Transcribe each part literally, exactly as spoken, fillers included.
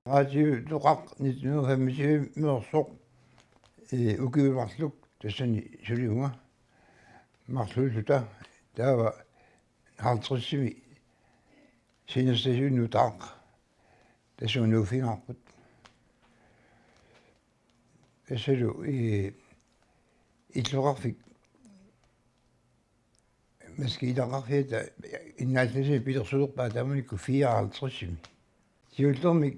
Radiotoqaq nitten hundrede femogtyve-miorsoq, ee, ukiut marluk tassani sulivunga. Marluulluta taava halvtredsimi senderstationimi nutaaq. Tassunga nuuffigaarput. Tassalu, ee, illoqarfik maskiinaqarfiata innaallassani pilersulerpaa taamanikkut fireoghalvtredsimi. Siullermik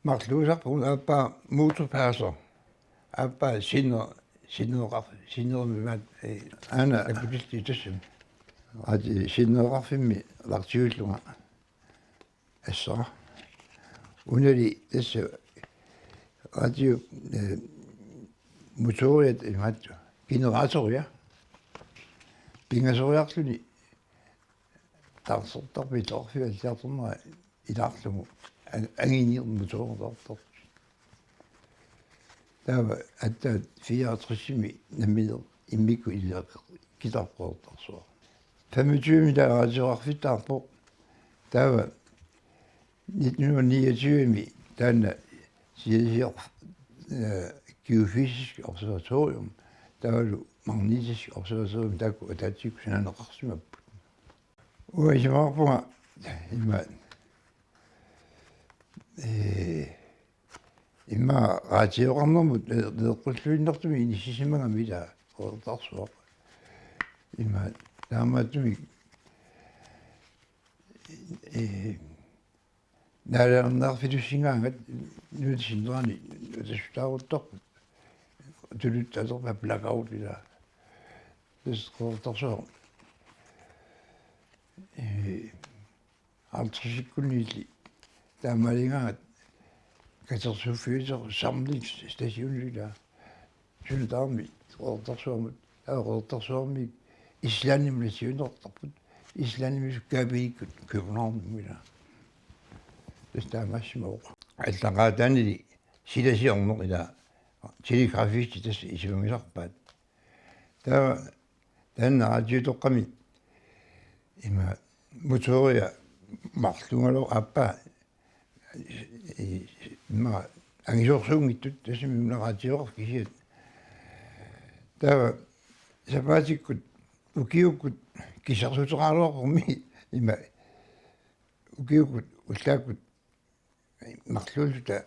marluusarpugut aappaa motorpasser. Aappaa sinner-, sinnereqar-, sinnermik maat, ee, aana akutilti tassami. Ati sinnereqarfimmi vartiullunga. Assara. Unali tassa radio, ee, motoriat imaattoq. Generatoria. Pingasoriarluni taarsertarpoq, illoqarfiup alliartornera ilaarlugu an-, anguniarlugu motorertartoq. Taava aatsaat fireoghalvtredsimi nammineq immikkut iliaqqitarpoq Qeqertarsuaq. Femogtyvemi taava radioqarfittaarpoq. Taava nitten hundrede niogtyvemi taanna siasioq, ee, geofysisk observatorium, taavalu magnetisk observatorium taakku ataatsikkut sananeqarsimapput. Uanga isumaqarpunga ima, ee, ima radioqarnermut, ee, neqqulluinnartumik inissisimagami ilaa Qeqertarsuaq. Ima taamaattumik, ee, naalagaaffilissinngaangat nuutissinnerani nuutissuttaaruttarput. Tuluttut atorpaa blackout ilaa. Tassa Qeqertarsuaq. Ee, halvtredsikkunniilli taamaaligaangat katersuuffiusoq samlingsstationit ilaa. Suna tamarmi Qeqertarsuarmut, taava Qeqertarsuarmiit Islandimut nassiunneqartarput, Islandimiit kabelikkut Københavnimut ilaa. Tassa taamaassimavoq. Allaqaataanili silasiorneq ilaa, telegrafistit tassa isumagisarpaat. Taava taanna radiotoqqami ima motoria marluugaluarpoq aappaa, ee, ima angisoorsuunngitsut, tassami una radioqarfik kisiat. Taava sapaatikkut ukiukkut kissarsuuteqaraluarpormi ima ukiukkut ullaakkut marluulluta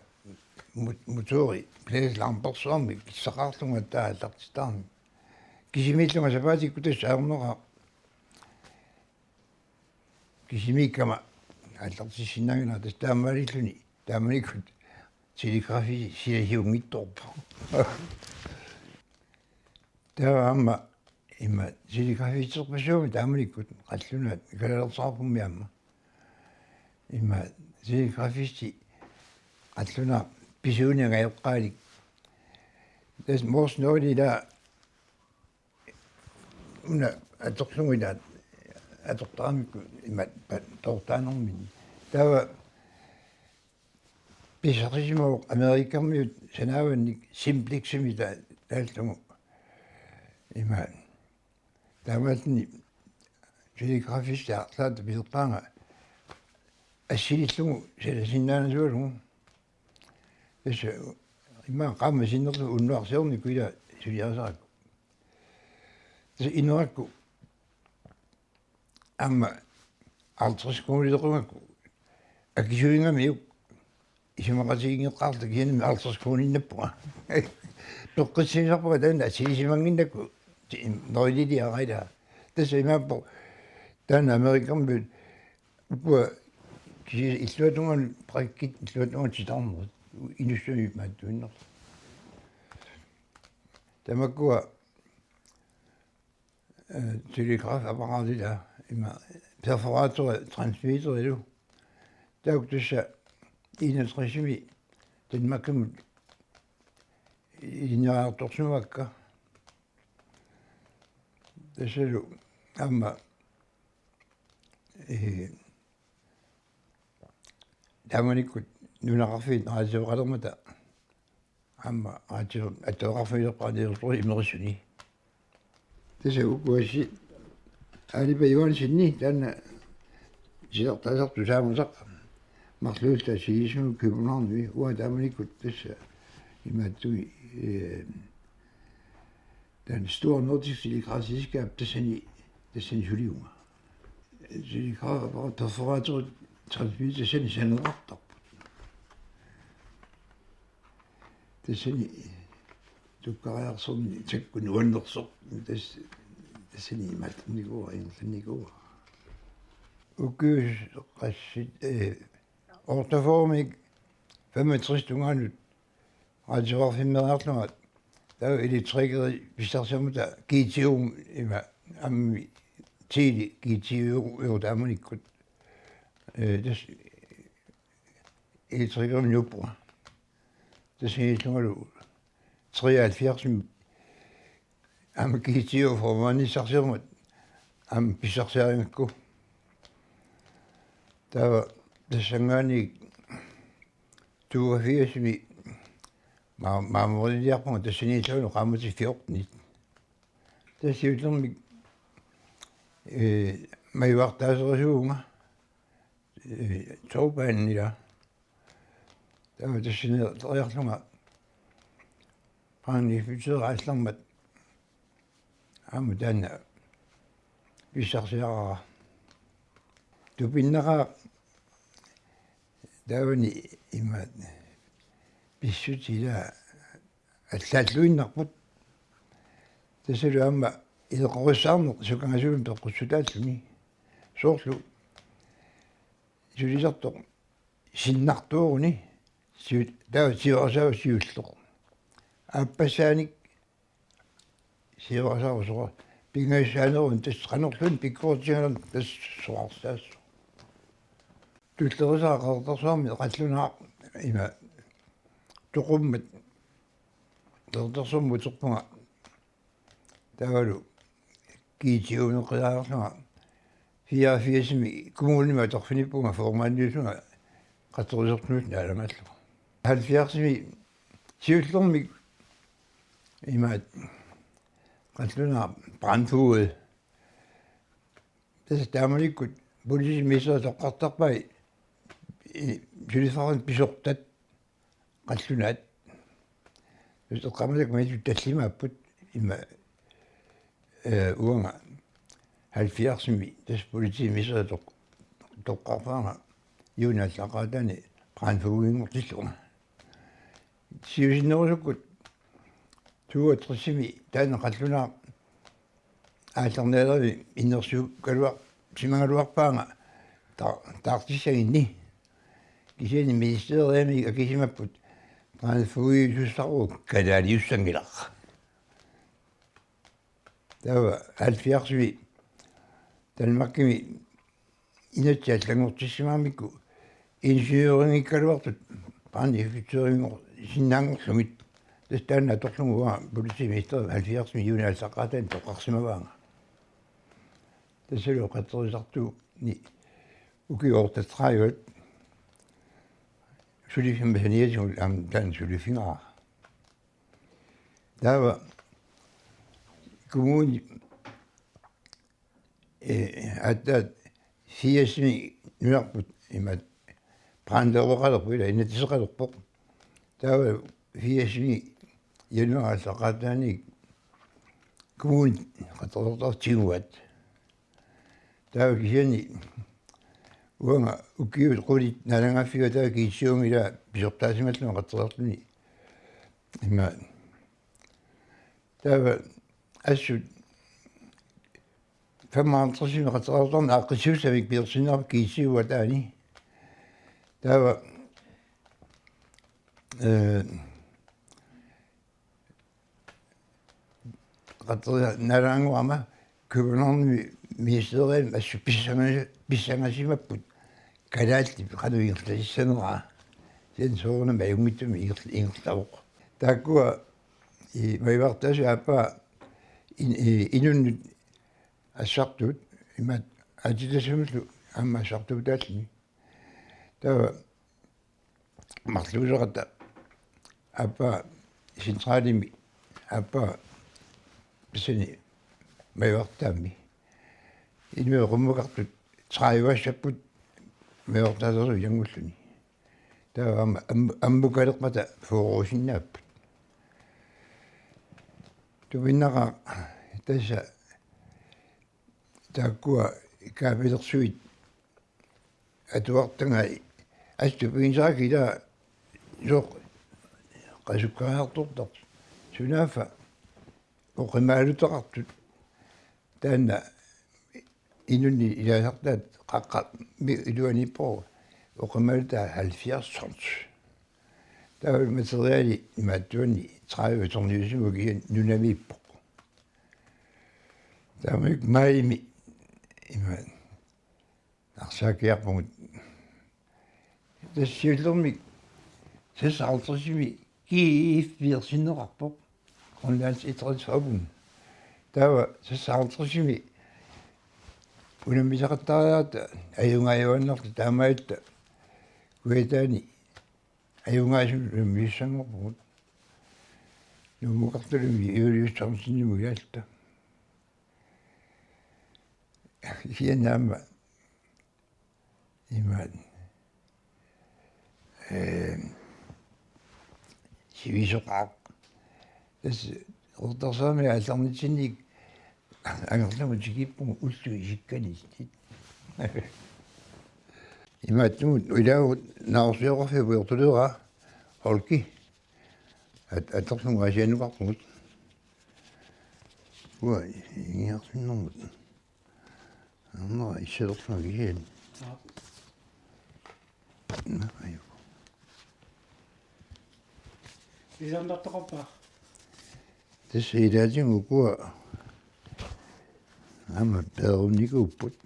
mot-, motori Plæslampersuarmi kissaqarlunga taava aallartittaarami. Kisimiillunga sapaatikkut tassa ajornera. Kisimiikkama aallartissinnaanngilanga, tassa taamaalilluni taamanikkut telegrafi silasiunngitsoorpoq. Taava aamma ima telegrafiterpassuarmi taamanikkut qallunaat, kalaalertarpummi aamma. Ima telegrafisti qallunaaq pisuuneq angajoqqaalik. Tassa Morse nul ilaa una atorlugu ilaa atortaramikku ima pa-, toortaanermini. Taava pisarisimavoq Amerikamiut sanaavannik simpleximik ta-, taallugu. Ima taamaalilluni telegrafisti arlaata pilerpaanga assilillugu sanasinnaanasugalugu. Tassa ima qaammat sinnerlugu unnuarsiornikkut ilaa suliarisarakku. Tassa inerakku aamma halvtreds kronequngakku akisuigamiuk isumaqatiginngeqqaarluta kisianni halvtreds kroniinnappunga. Toqqissiisarpunga taanna assilisimannginnakku ti-, noililiaraila. Tassa imaappoq taanna Amerikamiut ukua kisiisa illuatungaani brikkit illuatungaani titarnerit inussuit maattuinnarlu. Tamakkua, ee, telegrafapparaatila ima perforator transmitterilu. Taakku tassa enogtresimi Danmarkimut ilinniartorsimavakka. Tassalu aamma, ee, taamanikkut nunaqarfiit radioqalermata aamma radio attaveqarfigilerpara niuertori imerissuni. Tassa ukuassi Aalipa Johansenip taanna silartaasartut saamasaq Marluulluta silisuni Københavnimi uanga taamanikkut tassa imaattunik, eh, taanna Store Nordisk Telegrafselskab tassani, tassani sulivunga. Telegraf-, perforator tredive tassani saneqartarput. Tassani tukkariarsorneq takkua nuannersoq tas-, tassani imaattunnikuuara, ingerlannikuuara. Ukiut qassit, eh, otteogfyrremik femogtres tungaanut radiografimeriarlunga taava elektrikerit pissarsiarmata G T O ima aamma Tele G T O taamanikkut, eh, tassa elektrikerimik nuuppunga. Tassa inillungalu treoghalvfjerdsimi aamma G T O-formandissarsiormat aamma pissarsiarigakku. Taava tassanngaanniit toogfirsimi ma-, maamoriliarpunga tassaniilluunniit qaammatit fjortenit. Tassa siullermik, eh, majuartaaserisuuvunga, eh, togbanen, ilaa. Taava tassani teriarlunga brandinspektøri aallarmat aamma taanna pissarsiarara. Tupinnaqaaq taavani imaat pissutsit ilaa allaalluinnarput. Tassalu aamma ileqqorissaarneq sukangasuullugu peqqussutaalluni. Soorlu sulisartoq sinnartuuruni siu-, taava siuarisaavoq siulleq. Aappassaanik siuarisaavoq soorlu. Pingajussaaneruvoq tassa qanorluunniit pikkoritigalugu tassa sorarsaasoq. Tullerisaat Qeqertarsuarmi qallunaaq ima toqummat Qeqertarsuarmut uterpunga. Taavalu G T O-neqqilaarlunga fireogfirsimi kommunimi atorfinippunga formandiusunga qatserisartunut naalagaallunga. Halvfjerdsimi siullermik imaat qallunaaq brandfoged. Tassa taamanikkut politimesterip toqqartarpai i-, suliffeqarfimmut pisortat qallunaat. Tassa eqqaamasakkut maannakkut tallimaapput ima, eh, uanga halvfjerdsimi tassa politimesterip toq-, toqqarfeqarama Juunik aallaqqaataani brandfogedinngortillunga. Siusinnerusukkut toogtresimi taanna qallunaaq aallarnialerami innersuukkaluar-, simagaluarpaanga ta-, taartissaginni. Kisianni ministeriami akisimapput brandfogedisussarput kalaaliussanngilaq. Taava halvfjerdsimi Danmarkimi inatsit allanngortissimagamikku ingeniørinngikkaluartut brandinspektørinngor-, sinnaanngorlugit. Tassa taanna atorlugu uanga politimesterip halvfjerdsimi Juunik aallaqqaataani toqqarsimavaanga. Tassalu qatserisartuuni ukiut otteogtredive suliffimma saniatigut aamma taanna suliffigaara. Taava kommuni, eh, aatsaat firsimi nunarput imaat brandingeqalerpoq ilaa inatsiseqalerpoq. Taava firsimi januaarip aallaqqaataani kommuni qatserisartut tiguaat. Taava kisianni uanga ukiut qulit naalagaaffiga taava G T O-mi ilaa pisortaasimallunga qatserisartuni. Ima taava assut femoghalvtredsimi qatserisartuarneq aaqqissuussamik pilersinneqarpoq G T O-p ataani. Taava, eh, qatserisartut naalagaanngorama Københavnimi ministeriami assut pissanga-, pissangasimapput kalaallit qanoq ingerlatissaneraa. Sensorunami ajunngitsumik inger-, ingerlavoq. Taakkua i-, majuartaasut aappaa in-, i-, inunnut assartuut imaat aatsitassamilu aamma assartuutaalluni. Taava marluuseqatta aappaa centralimi aappaa pisani majuartaammi. Inuit qummukartut tredive-ssapput majuartaasut ilanngulluni. Taava am-, am-, ammukaleqqata fyrreusinnaapput. Tupinnaqaaq tassa taakkua kaapilersuit atuartagai, assut tupigisarakkit ilaa soorlu qasukkariartortartut. Sunaaffa oqimaalutaqartut. Taanna inunnik ilaasartaat qaqqami iluaniippoq, oqimaalutaa halvfjerds tons. Taava materiali imaattuani tredive toniusimavoq, kisianni nunamiippoq. Taamanikkut maajimi ima arsaakkiarpugut. Tassa siullermik seksoghalvtredsimi G F-iorsinneqarpoq, Grønlands Idrætsforbund. Taava seksoghalvtredsimi unammisaqattaariarta ajugaajuaannarluta, taamaalilluta kujataani ajugaasunut unammisussanngorpugut. Nuummukartulumi Julius Thomsenimut ilaalluta. Kisianni aamma imaat, ee, sivisoqaaq. Tassa Qeqertarsuarmi aallarnitsinni angerlamut tikippugut ullut isikkanni. Imaattumut ilaagut naorsioqarfiup pujortuleraa Holki. At-, atorlugu Aasiannukarpugut. Uanga ingiarsinnermut. Aamma issalerlunga kisianni. Aap. Nå, ajo. Isantartoqarpa? Tassa ilaatigut ukua aamma peerunnikuupput.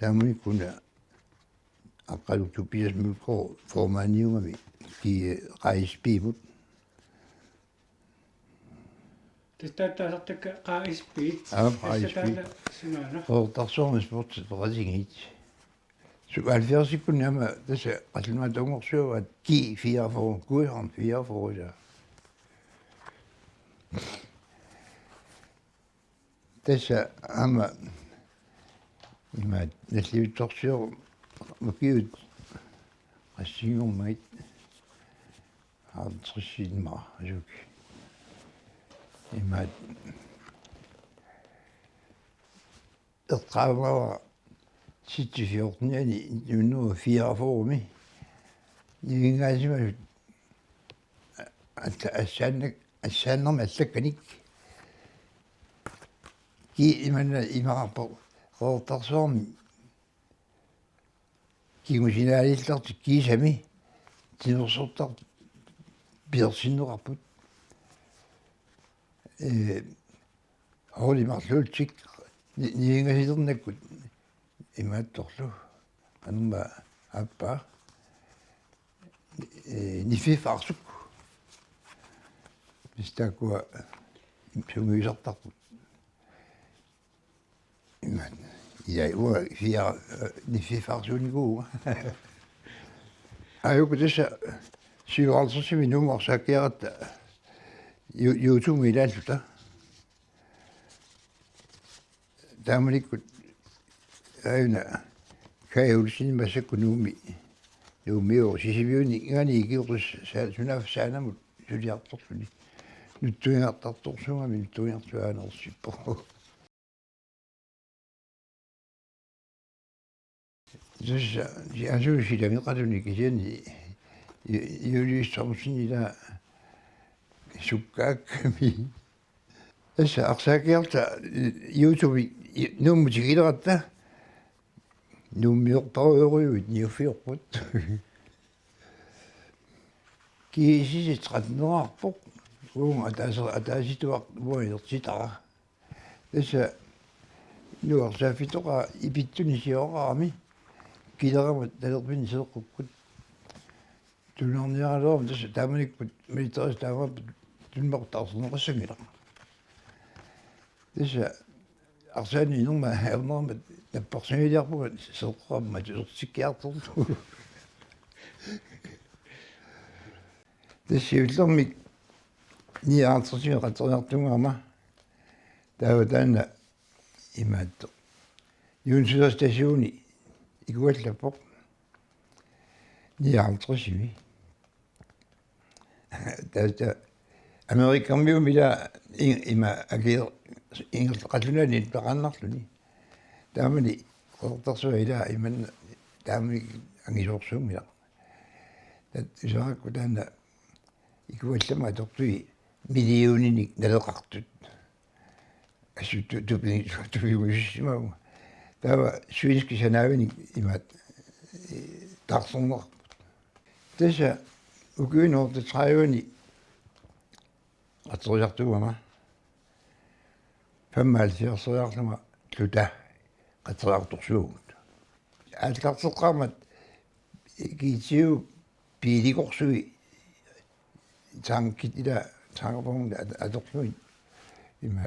Taamanikkut una Aqqaluk Tobias Mølgaard formandiugami G-, Q S P-mut. Tassa taasartakka Q S P. Aap, Q S P. Tassa taanna sunaana? Qeqertarsuarmi sportsforeningi. Su-, halvfjerdsikkunni aamma tassa qallunaatut tunngorsuugaat G fireogfyrre, Kuusaarmi fireogfyrre. Tassa aamma imaat nalliuttorsiorpoq ukiut qassinngormagit, halvtredsit immaqa asuki. Imaat eqqaamavara seks fjorten-iani nitten hundrede og fireogfyrre-mi nivinngaasimasut alla-, assaannak-, assaannermik allakkanik. Ki-, imanna imaqarpoq Qeqertarsuarmi kingusinaaliillartik kiisami timersortartut pilersinneqarput. Ee, Ole Marlultik ni-, nivinngaasilernakkut imaattorlu. Qanormaa aappaa. Ee, Niffi Faarsuk. Tassa taakkua sungiusartarput. Imaat. Ja, uanga fia-, ee, Niffi Faarsuunikuuvunga. Aajuku tassa syvoghalvtredsimi Nuummut arsaakkiaratta Ju-, YouTube-mi ilaalluta. Taamanikkut aajuna Kaj Olsen massakkut Nuummi, Nuummiuvoq, Sisimiuni ingammik ikiorus sa-, sunaaffa Saanamut suliartorluni. Nutsuigartartorsuugami, nutsuigartuaanersippoq. Tassa asuli silameqaluni kisianni Ju-, Julius Thomsen ila sukkaakkami. Tassa arsaakkiarta YouTube-i Nuummut tikileratta Nuummiorparujorujuit niuffiorput. Kiisisi tretten-erarpoq. Uunga ataase-, ataasituaq uanga inertitara. Tassa nuersaaffittoqaaq Ipittunik sioraqqaarami. Kilerama talerpinik seeqqukkut. Tunuarniaraluarama tassa taamanikkut militærista taamaapput tunuartaarserneqassanngilaq. Tassa arsaanni inerma ajornerama napparsimmiliarpunga seeqqammat utertikkiartorlugu. Tassa siullermik nioghalvtredsimi qatserisartungaarama taava taanna imaattoq. Juunsusa stationi ikuallappoq. nioghalvtredsimi. Tassa Amerikamiummi ila i-, ima aki ingerlaqalunani peqannarluni. Taamani Qeqertarsuaq ila imanna taamani angisoorsuunngilaq. Tassa isaarakku taanna ikuallammat atortui millioninik naleqartut. Assut tu-, tupi-, tupigussisimavunga. Taava svenskit sanaavinik imaattoq, eh, taarserneqarput. Tassa ukiuni otteogtredive-ni qaterisartuugama femoghalvfjerdseriarlunga Tluta qateriartorsuuvugut. Aallarteqqaarmat G T O biilikorsui tankit ila tankavogn at-, atorlugit ima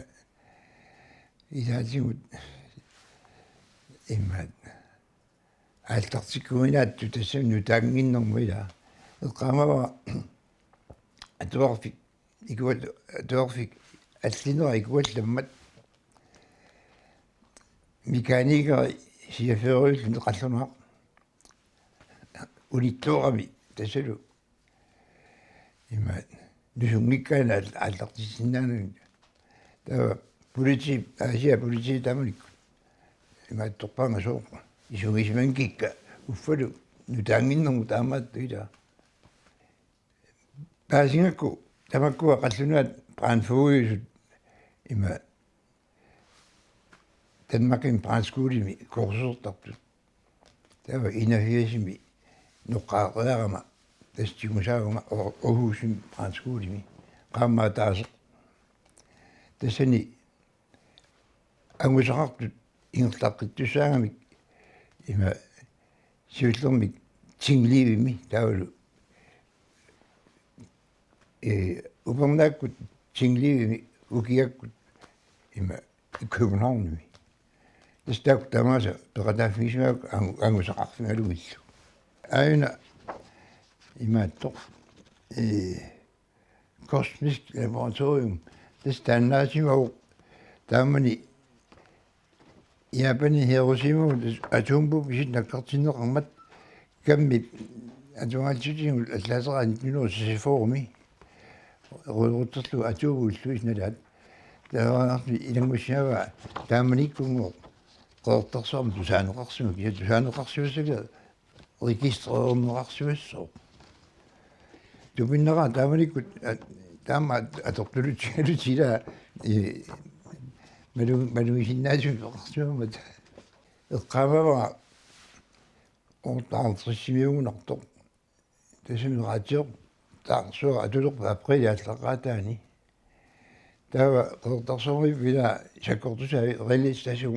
ilaatigut ima aallartikkuminaattut tassami nutaannginnermut ila. Eqqaamavara atuarfik ikual-, atuarfik allinera ikuallammat mekanikeri siaffeeriulluni qallunaaq unittoorami tassalu ima nusunngikkaanni aal-, aallartissinnaanagit. Taava politiit, Aasiaat politiit taamanikkut imaattorpaannga sooq isumisimanngikka uffalu nutaannginnermut taamaattut ila. Paasigakku tamakkua qallunaat brandfogedisut ima Danmarkimi brandskolimi kursusertartut. Taava enogfirsimi noqqaareerama tassa tigusaavunga Aar-, Aarhusimi brandskolimi qaammat ataaseq. Tassani angusaqartut ingerlaqqittussaagamik ima siullermik Tinglevimi taavalu, eh, upernaakkut Tinglevimi ukiakkut ima Københavnimi. Tassa taakku tamaasa peqataaffigisimavarput angu-, angusaqarfigalugillu. Aajuna imaattoq, eh, kosmisk laboratorium. Tassa taannaasimavoq taamani Japanimi Hiroshimamut atombombi nakkartinneqarmat kammip atugaatsitigut allaaseraat nitten hundrede og seksogfyrremi. Rulerutterlugu atoomit ullui nalaat. Taavalu ilanngussigaara taamanikkunngooq Qeqertarsuarmi tusaaneqarsimavoq. Kisianni tusaaneqarsimassagaa registrerneqarsimassooq. Tupinnaqaaq taamanikkut, a-, taama at-, atortulutigalutik ila, i, malu-, malugisinnaasumik peqarsimammata. Eqqaamavara otteoghalvtredsimiugunartoq. Tassami radiortaarsuaq atulerpoq aprilip aallaqqaataani. Taava Qeqertarsuarmiippoq ila sakkortusaavi relais tassa.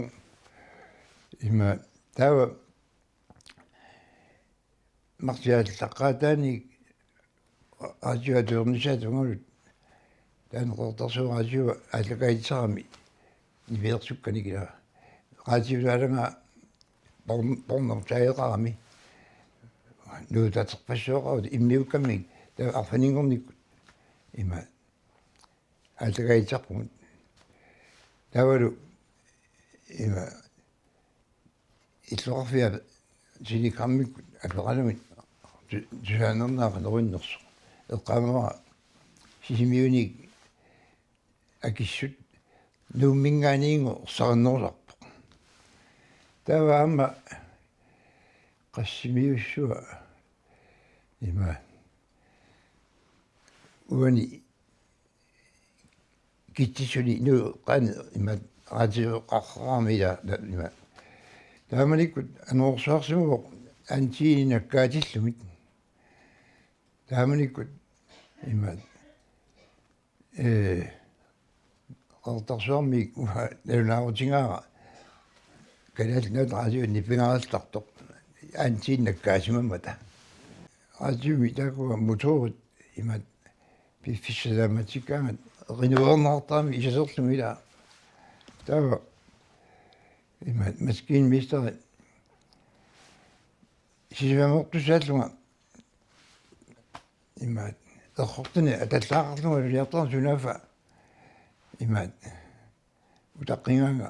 Ima taava martsip aallaqqaataani radioa atulernissaata tungaanut taanna Qeqertarsuup radioa aallakaatittarami nipilersukkanik ila. Radioa taalaga porn-, pornop taageqarami. Nuutaterpassuaqarami immiukkamik taava arfininngornikkut ima aallakaatittarpugut. Taavalu ima illoqarfiup telegrammikkut apeqarami tu-, tusaanernaaq qanoq innersoq. Eqqaamavara Sisimiuni akissut Nuumminngaanniit ersarinnerusarpoq. Taava aamma qassimiussua ima uani Kitsisuni nuu qan ima radioqarami ila ima. Taamanikkut anorersuarsimavoq antenni nakkaatillugit. Taamanikkut ima, eh, Qeqertarsuarmiit uanga nalunaarutigaara Kalaallit Nunaat radionik nipigaartartoq antenni nakkaasimammata. Radiomi taakkua motorit ima piffissaq taamaatsikkaangat renoverneqartaramik isaserlugit ila. Taava ima maskinmesteri sisamanngortussaallunga ima errortani atallaaqarlunga suliartarama sunaaffa ima utaqqigaanga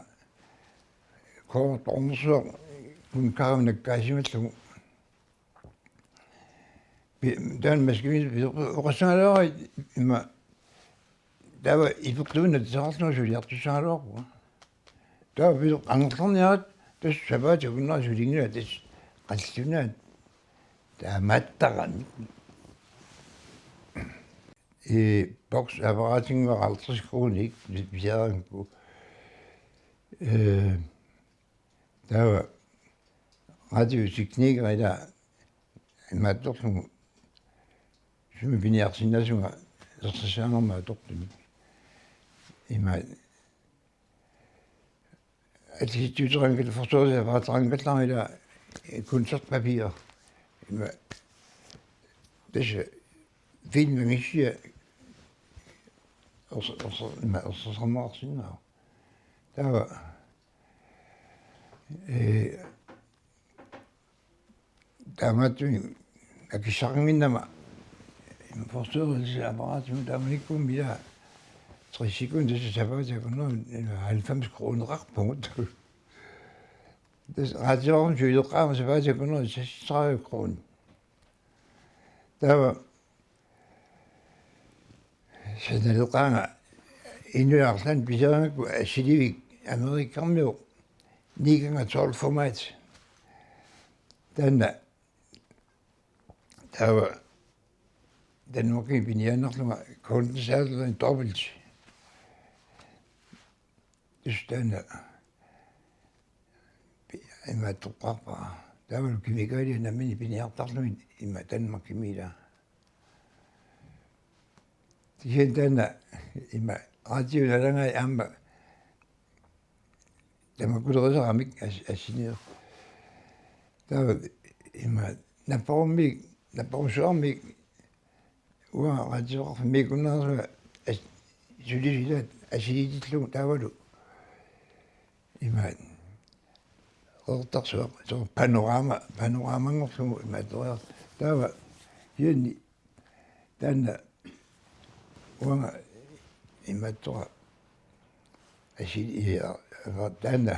koortornersuaq kun kaavnak kaasimallugu. Pi-, taanna maskimi pi-, oqassagaluarpara ima taava ipertuinnaq tusarlugu suliartussagaluarpunga. Taava pisoq angerlarniarit tassa sapaatip akunnera sulinngilara tassa qallunaat taamaattarami. Ee, boks apparaatinngooq halvtreds kroner, ikke? Pisiarigakku. Ee, taava radioteknikeri ila imaattorlugu sumi piniarsinnaasunga ersassaannermut atortumik. Ima atisitsiuteqanngikkallarpoq, forsøgsi apparatseqanngikkallarpoq ila koncertpapir. Ima tassa filmi missia ersa-, ersa-, ima ersassaanneqarsinnaavoq. Taava, ee, taamaattumik akissaqannginnama forstyrrelsesapparaatimi taamanikkummi ila tres sekund tassa sapaatip akunnera halvfems kroneqarpugut. Tassa radioarmi suleqqaarama sapaatip akunnera seksogtredive kroner. Taava sanaleqqaarama inuiarlan pisiarigakku assilivik Amerikkarmiu ni gange tolv format. Taanna taava Danmarkimi piniaannarlunga kondensatorluunniit dobbelt. Tassa taanna pi-, imaattoqqaarpara. Taavalu kemikaalia nammineq piniartarlugit ima Danmarkimi ila. Kisianni taanna ima radionik nalagai aamma tamakkulerisarami as-, assiniu. Taava ima napparummiit, napparujussuarmiit uanga radioqarfimmiikkunnaarsunga as-, sulisillugu assilitillugu taavalu ima Qeqertarsuaq, soorlu panorama, panoramanngorlugu imaattoriarlugu. Taava kisianni taanna uanga imaattoq asili-, ia, taanna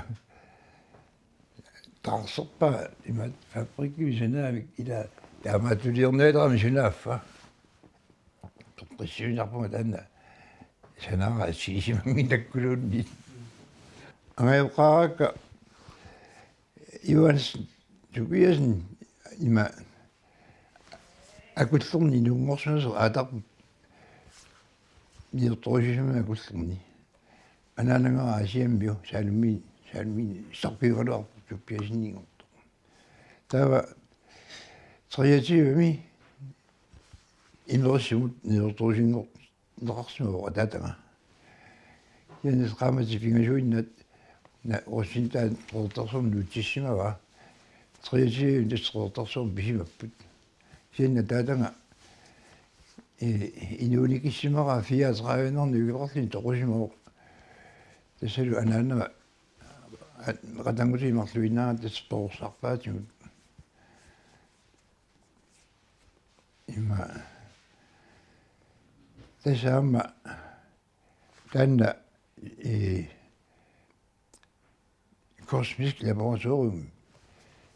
taarserpaa imaattoq fabrikkimi sanaamik ila taamaattuliornialerami sunaaffa. Toqqissiinnarpunga taanna sanaara assilisimannginnakkuluunniit. Angajoqqaaraakka Johannes Tobiassen ima Akullernit inunngorsimasoq aatarput niuertorujuusimasoq Akullerni. Anaanagara Aasiammiu Saalimi, Saalimi saqqummiugaluarpoq Tobiasseninngortoq. Taava treogtyve-mi Imerissumut niuertorujuusinngortoq neqarsimavoq ataataga. Kisianni qaammatit pingasuinnaat na-, Rossenthal Qeqertarsuarmi nuutsissimavaa. Treogtyve-mi tassa Qeqertarsuarmi pisimapput. Kisianni ataataga, ee, inuunikissimagaa fireogtredive-nernut ikiorarluni toqusimavoq. Tassalu anaanama at-, qatanngutit marluinnaat tassa perorsaarpaatigut. Ima. Tassa aamma taanna, ee, Kosmisk Laboratorium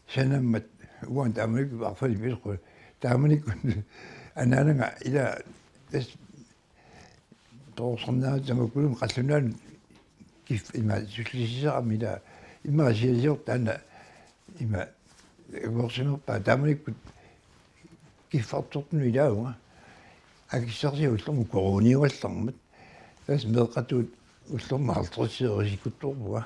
sanammat uanga taamanikkut arfineq-pingasut, taamanikkut anaanaga ila tassa perorsaarnerat tamakkununnga qallunaanut kif-, ima sullisisarami ila ima asiasior taanna ima uersimerpaa taamanikkut kiffartortunut ilaavunga. Akissarsiaq ullormut koruuniugallarmat. Tassa meeqqatut ullormut halvtredsiusikkuttorpunga.